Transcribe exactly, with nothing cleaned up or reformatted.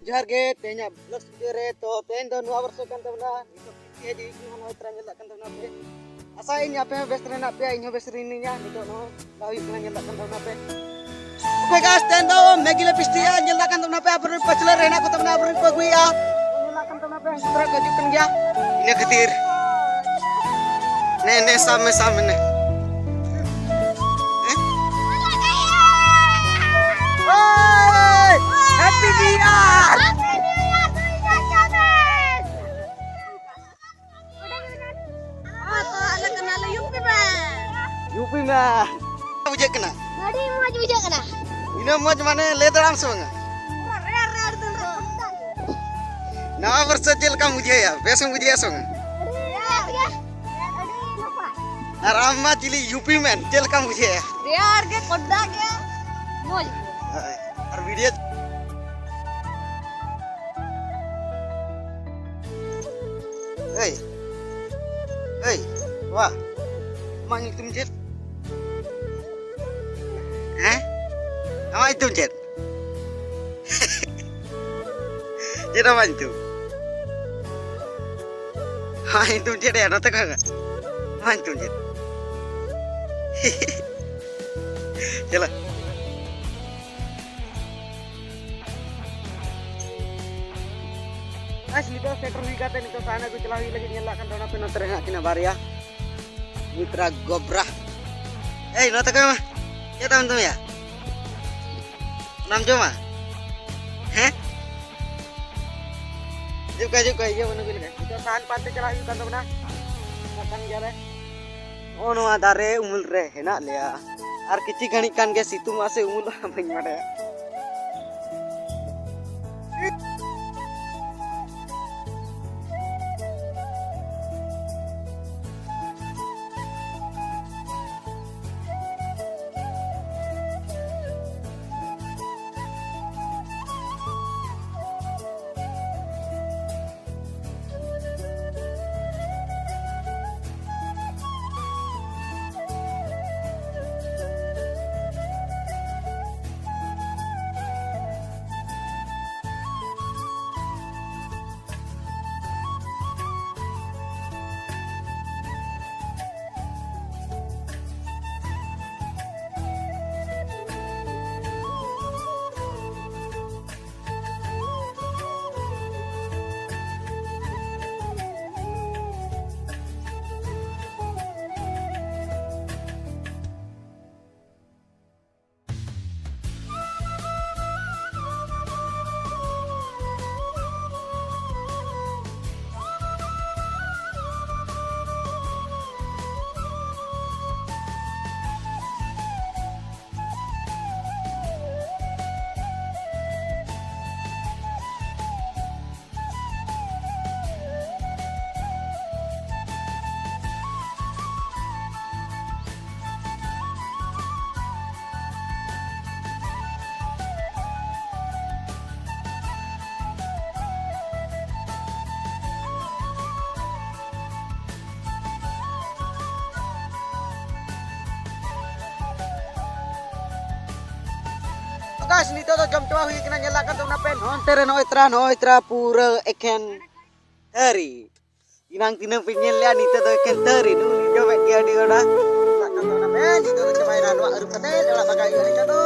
ᱡᱚᱦᱟᱨ ᱜᱮ, ᱛᱮᱦᱮᱧᱟᱜ vlog video ᱨᱮ᱾ ᱛᱚ ᱛᱮᱦᱮᱧ ᱫᱚ ᱱᱚᱣᱟ ᱵᱚᱨᱥᱚ ᱠᱟᱱ ᱛᱟᱵᱚᱱᱟ, ᱱᱤᱛᱚᱜ ᱯᱷᱤᱯᱴᱤ ᱦᱤᱡᱩᱜ ᱠᱟᱱᱟ, ᱱᱚᱜᱼᱚᱭ ᱛᱚᱨᱟ ᱧᱮᱞ ᱫᱟᱲᱮᱭᱟᱜ ᱠᱟᱱ ᱛᱟᱵᱚᱱᱟ ᱯᱮ᱾ ᱟᱥᱟᱭᱟᱹᱧ ᱟᱯᱮ ᱦᱚᱸ ᱵᱮᱥ ᱨᱮ ᱦᱮᱱᱟᱜ ᱯᱮᱭᱟ, ᱤᱧ ᱦᱚᱸ ᱵᱮᱥ ᱨᱮ ᱦᱤᱱᱟᱹᱧᱟ᱾ ᱱᱤᱛᱚᱜ ᱱᱚᱣᱟ ᱞᱟ ᱦᱩᱭᱩᱜ ᱠᱟᱱᱟ, ᱧᱮᱞ ᱫᱟᱲᱮᱭᱟᱜ ᱠᱟᱱ ᱛᱟᱵᱚᱱᱟ ᱯᱮ᱾ ᱚᱠᱚᱭ ᱜᱟᱥ ᱛᱮᱦᱮᱧ ᱫᱚ ᱢᱮᱜᱤ ᱞᱮ ᱯᱤᱥᱴᱤᱭᱟ, ᱧᱮᱞ ᱫᱟᱲᱮᱭᱟᱜ ᱠᱟᱱ ᱛᱟᱵᱚᱱᱟ ᱯᱮ, ᱟᱵᱚᱨᱮᱱ ᱯᱟᱹᱪᱷᱞᱟᱹ ᱨᱮ ᱦᱮᱱᱟᱜ ᱠᱚ ᱛᱟᱵᱚᱱᱟ, ᱟᱵᱚᱨᱮᱱ ᱠᱚ ᱟᱹᱜᱩᱭᱮᱫᱼᱟ, ᱧᱮᱞ ᱫᱟᱲᱮᱭᱟᱜ ᱠᱟᱱ ᱛᱟᱵᱚᱱᱟ ᱯᱮ, ᱥᱮᱸᱫᱽᱨᱟ ᱠᱚ ᱦᱤᱡᱩᱜ ᱠᱟᱱ ᱜᱮᱭᱟ᱾ ᱤᱱᱟᱹ ᱠᱷᱟᱹᱛᱤᱨ ᱱᱮ, ᱱᱮ, ᱥᱟᱵ ᱢᱮ, ᱥᱟᱵ ᱢᱮ, ᱱᱮ᱾ ᱦᱮᱸ? ᱳᱭ! Happy New Year! ᱦᱮᱸ, ᱛᱚ ᱟᱞᱮ ᱠᱟᱱᱟᱞᱮ ᱭᱩ ᱯᱤ ᱢᱮ᱾ ᱭᱩ ᱯᱤ ᱢᱮ᱾ ᱵᱩᱡᱷᱟᱹᱜ ᱠᱟᱱᱟ? ᱟᱹᱰᱤ ᱢᱚᱡᱽ ᱵᱩᱡᱷᱟᱹᱜ ᱠᱟᱱᱟ᱾ ᱤᱱᱟᱹ ᱢᱚᱡᱽ ᱢᱟᱱᱮ ᱞᱟᱹᱭ ᱫᱟᱲᱮᱭᱟᱜ ᱟᱢ ᱥᱮ ᱵᱟᱝᱟ? ᱯᱩᱨᱟᱹ ᱨᱮᱭᱟᱲ ᱨᱮᱭᱟᱲ ᱫᱤᱱ ᱨᱮ ᱠᱷᱩᱵ ᱫᱟᱜ᱾ ᱱᱟᱣᱟ ᱵᱚᱨᱥᱚ ᱪᱮᱫ ᱞᱮᱠᱟᱢ ᱵᱩᱡᱷᱟᱹᱣᱮᱫᱼᱟ? ᱵᱮᱥ ᱮᱢ ᱵᱩᱡᱷᱟᱹᱣᱮᱫᱼᱟ ᱥᱮ ᱵᱟᱝᱟ? ᱟᱹᱰᱤ ᱨᱮᱭᱟᱲ ᱜᱮ᱾ ᱟᱹᱰᱤ ᱱᱟᱯᱟᱭ᱾ ᱟᱨ ᱟᱢ ᱢᱟ ᱪᱤᱞᱤ ᱭᱩ ᱯᱤ ᱢᱮᱱ, ᱪᱮᱫ ᱞᱮᱠᱟᱢ ᱵᱩᱡᱷᱟᱹᱣᱮᱫᱼᱟ? ᱨᱮᱭᱟᱲ ᱜᱮ, ᱠᱚᱰᱟ ᱜᱮ, ᱢᱚᱡᱽ ᱜᱮ᱾ ᱦᱳᱭ᱾ ᱟᱨ ᱵᱷᱤᱰᱤᱭᱳ ᱮᱭ, ᱮᱭ, ᱵᱟ, ᱟᱢᱟᱜ ᱧᱩᱛᱩᱢ ᱪᱮᱫ? ᱦᱮᱸ? ᱟᱢᱟᱜ ᱧᱩᱛᱩᱢ ᱪᱮᱫ? ᱪᱮᱫ ᱟᱢᱟᱜ ᱧᱩᱛᱩᱢ? ᱟᱢᱟᱜ ᱧᱩᱛᱩᱢ ᱪᱮᱫ ᱭᱟ? ᱱᱚᱛᱮ ᱠᱷᱚᱱ ᱟᱢᱟᱜ ᱧᱩᱛᱩᱢ ᱪᱮᱫ? ᱪᱮᱞᱟ᱾ ᱵᱟᱥ, ᱱᱤᱛᱚᱜ ᱥᱮᱴᱮᱨ ᱦᱩᱭ ᱠᱟᱛᱮ ᱱᱤᱛᱚᱜ ᱥᱟᱦᱟᱱ ᱟᱹᱜᱩ ᱪᱟᱞᱟᱣ ᱦᱩᱭᱩᱜ ᱞᱟᱹᱜᱤᱫ᱾ ᱧᱮᱞ ᱫᱟᱲᱮᱭᱟᱜ ᱠᱟᱱ ᱛᱟᱵᱚᱱᱟ ᱯᱮ, ᱱᱚᱛᱮ ᱨᱮ ᱦᱮᱱᱟᱜ ᱠᱤᱱᱟ ᱵᱟᱨᱭᱟ ᱢᱤᱛᱨᱟ ᱜᱚᱵᱨᱟ᱾ ᱮᱭ, ᱱᱚᱛᱮ ᱠᱚᱭᱚᱜ ᱢᱮ᱾ ᱪᱮᱫ ᱮᱢ ᱡᱚᱢᱮᱭᱟ? ᱚᱱᱟᱢ ᱡᱚᱢᱟ? ᱦᱮᱸ? ᱦᱤᱡᱩᱜ ᱠᱚ, ᱦᱤᱡᱩᱜ ᱠᱚ, ᱤᱭᱟᱹ ᱵᱟᱹᱱᱩᱜ ᱞᱮᱠᱟ᱾ ᱱᱤᱛᱚᱜ ᱥᱟᱦᱟᱱ ᱯᱟᱱᱛᱮ ᱪᱟᱞᱟᱣ ᱦᱩᱭᱩᱜ ᱠᱟᱱ ᱛᱟᱵᱚᱱᱟ᱾ ᱪᱟᱞᱟᱜ ᱠᱟᱱ ᱜᱮᱭᱟᱞᱮ᱾ ᱱᱚᱜᱼᱚ ᱱᱚᱣᱟ ᱫᱟᱨᱮ ᱩᱢᱩᱞ ᱨᱮ ᱦᱮᱱᱟᱜ ᱞᱮᱭᱟ᱾ ᱟᱨ ᱠᱤᱪᱷᱤ ᱜᱷᱟᱹᱲᱤᱡ ᱠᱷᱟᱱ ᱜᱮ ᱥᱤᱛᱩᱝᱚᱜᱼᱟ ᱥᱮ ᱩᱢᱩᱞᱚᱜᱼᱟ, ᱵᱟᱹᱧ ᱵᱟᱰᱟᱭᱟ᱾ ᱱᱤᱛᱚᱜ ᱫᱚ ᱡᱚᱢ ᱪᱟᱵᱟ ᱦᱩᱭ ᱠᱟᱱᱟ, ᱧᱮᱞ ᱟᱠᱟᱫ ᱛᱟᱵᱚᱱᱟ ᱯᱮ ᱱᱚᱱᱛᱮ ᱨᱮ ᱱᱚᱜᱼᱚᱭ ᱛᱨᱟ, ᱱᱚᱜᱼᱚᱭ ᱛᱨᱟ ᱯᱩᱨᱟᱹ ᱮᱠᱷᱮᱱ ᱛᱷᱟᱹᱨᱤ᱾ ᱮᱱᱟᱝ ᱛᱤᱱᱟᱹᱜ ᱯᱮ ᱧᱮᱞ ᱞᱮᱜᱼᱟ, ᱱᱤᱛᱚᱜ ᱫᱚ ᱮᱠᱷᱮᱱ ᱛᱷᱟᱹᱨᱤ᱾ ᱱᱩᱜᱼᱩ ᱱᱩᱭ ᱡᱚᱢᱮᱫ ᱜᱮᱭᱟ ᱟᱹᱰᱤ ᱚᱰᱟ᱾ ᱪᱟᱞᱟᱜ ᱠᱟᱱ ᱛᱟᱵᱚᱱᱟ ᱯᱮ, ᱱᱤᱛᱚᱜ ᱫᱚ ᱪᱟᱵᱟᱭᱮᱱᱟ, ᱱᱚᱣᱟ ᱟᱹᱨᱩᱵ ᱠᱟᱛᱮ ᱚᱲᱟᱜ ᱵᱟᱜᱟᱣ ᱦᱩᱭᱩᱜᱼᱟ ᱱᱤᱛᱚᱜ ᱫᱚ᱾